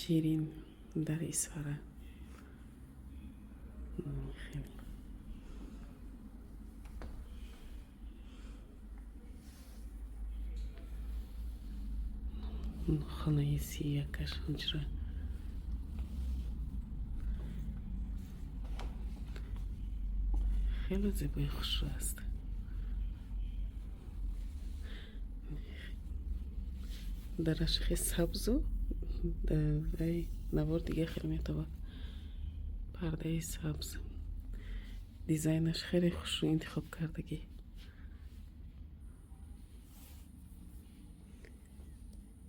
Ширин дар Исфара. Хеле хонаи 31-аш, ҳуҷра. Хеле зебои хушрӯ аст. Дараш хеле сабзу, вай навор дига хеле метобад. Пардаи сабз, дизайнаш хеле хушрӯ интихоб кардагӣ.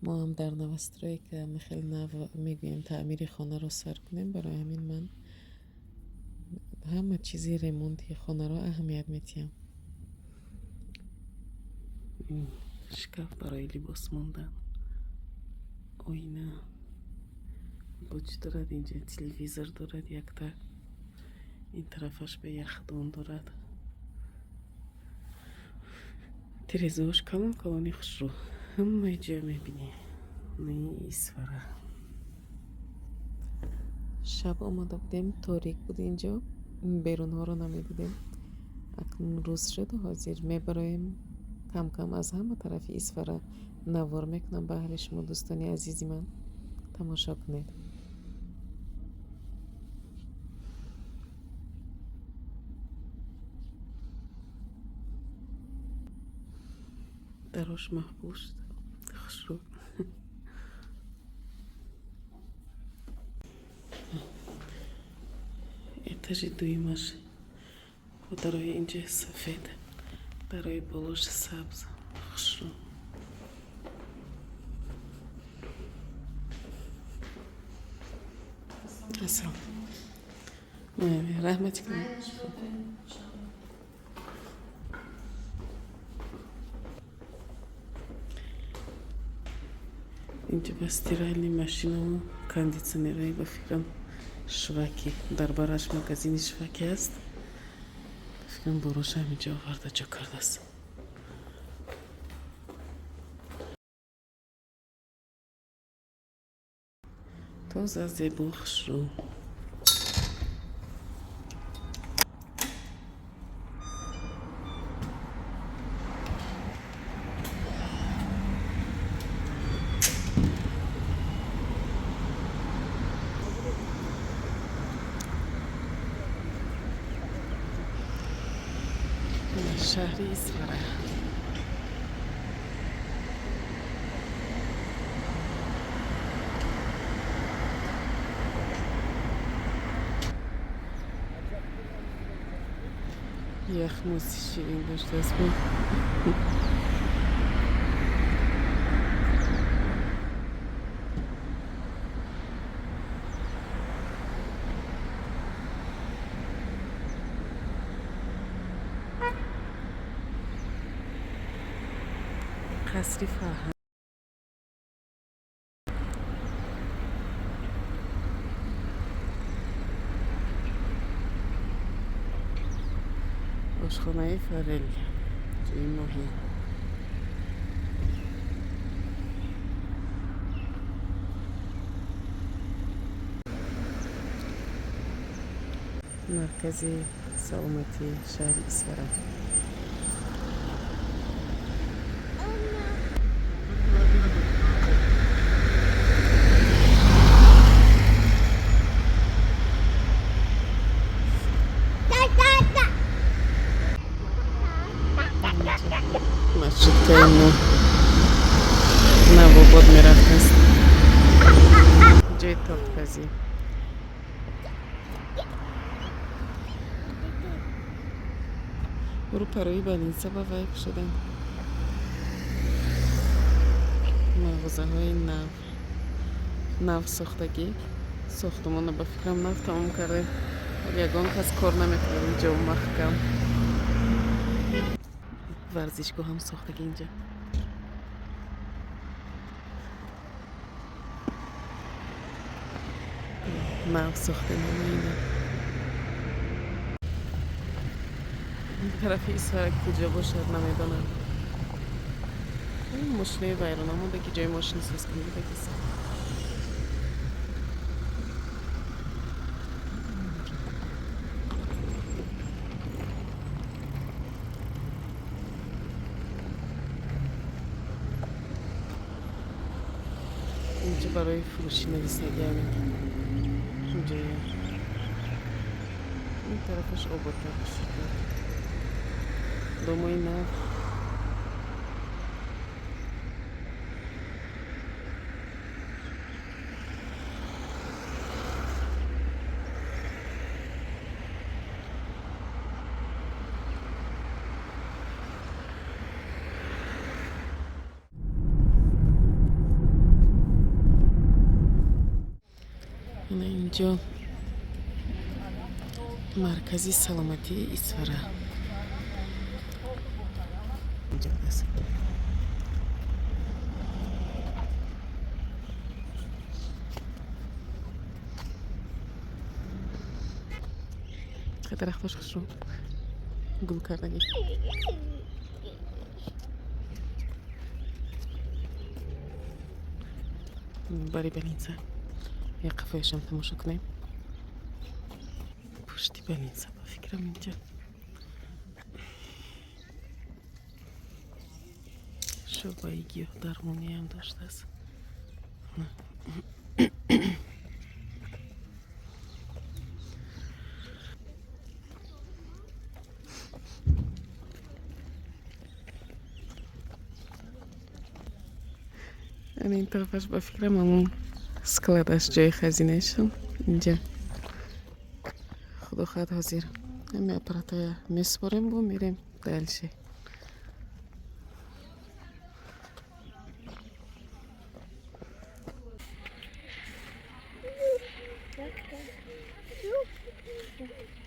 Мо ҳам дар новостройка хеле нав мегӯем, таъмири хонаро сар кунем. Барои ҳамин ман ҳама чизи ремонти хонаро аҳамият медиҳам. Шкаф барои либос мондан, оина бо чӣ дорад инҷа, телевизор дорад якта, ин тарафаш ба яхдон дорад. Тирезаош калон калони хушрӯ, ҳамаи ҷоя мебинӣ. Исфара. Шаб омада будем, торик буд инҷо, берунҳоро намедидем. Акнун рӯз шуд, ҳозир мебароем, кам кам аз ҳама тарафи Исфара навор мекунам баҳри шумо, дӯстони азизи ман, тамошо кунед. Дарош маҳбул шуд, хушрӯ. Этажи дуюмаш бо дарои инҷа сафед, дарои болош сабз, хушрӯ. Ассалом, раҳмати кунед. Инҷа ба стиральный машинаву кондитсионерҳои, ба фикрам, Шваки. Дар бараш магазини Шваки аст, ба фикрам, бороша ҳаминҷо оварда ҷо кардааст. Тоза, зебо, хушрӯ. Шаҳри Исфара. Яхмоси ширин доштааст. Қасри фарҳанг. Ошхонаи Форел, ҷои моҳӣ. Маркази саломатии шаҳри Исфара. Маршруткаи мо Навобод мерафтааст. Ҷои тортпазӣ. Рӯпарои больница ба вай шуданд мағозаҳои нав нав сохтагӣ. Сохтумона, ба фикрам, нав тамом кардем, вале ягон кас кор намекунад инҷо, маҳкам. Варзишгоҳ ҳам сохтагӣ инҷа. Нав сохтем ҳама ина. Ин тарафи Исфара куҷо бошад, намедонам. Мошинаи вайрона монда, ки ҷои мошини созкунӣ будагист. Барои фурӯшӣ нависаги ҳамин ҷоя. Ин тарафаш ободтар хушрӯтар. Домои нав. Ана инҷо маркази саломатии Исфара. Инҷо аст. Дарахтош хушрӯ гул кардагӣ. Бари больница. Як қафояшам тамошо кунем. Пушти больница ба фикрам инҷа. Шӯъбаи гиёҳдармониам доштааст. Ана ин тарафаш ба фикрам ҳамон склад аст, ҷои хазинаашон инҷа. Худо хоҳад, ҳозир ҳами аппаратҳоя месупорем, бо мерем дальше.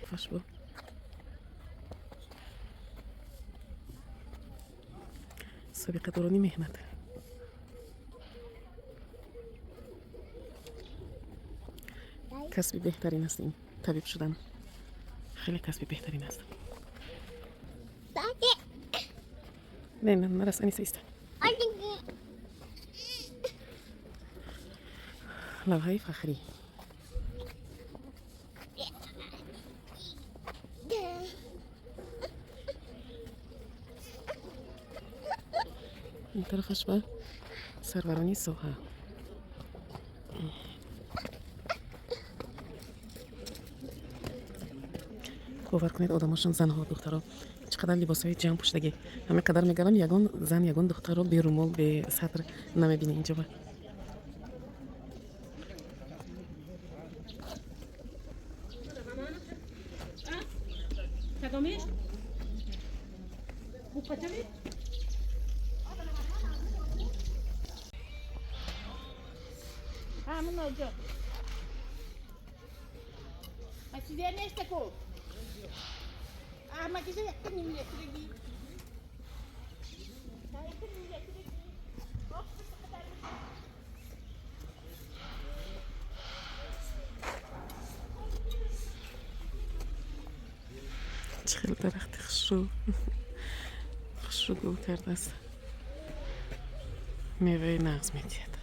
Фашбо. Собиқадорони меҳнат. Касби беҳтарин аст ин табиб шудан. Хеле касби беҳтарин аст. Не, не, нарас, Аниса, иста. Лавҳаи фахрӣ. Ин тарафаш ба сарварони соҳа. Бовар кунед, одамошон, занҳо, духтаро чӣ қадар либосҳои ҷамъ пӯшидагӣ. Ҳамин қадар мегарам, ягон зан, ягон духтарро берумол, бесатр намебинӣ инҷо ба. Чӣ хеле дарахти хушрӯ хушрӯ гул кардааст. Меваи нағз медиҳад.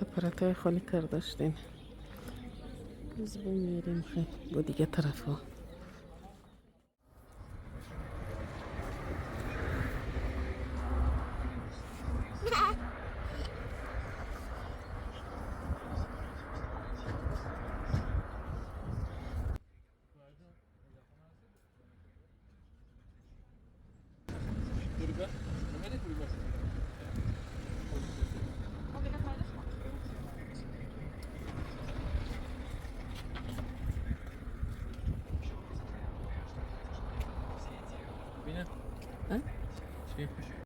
Аппаратҳои холӣ карда шудем. Боз бо мерем бо дигар тарафҳо.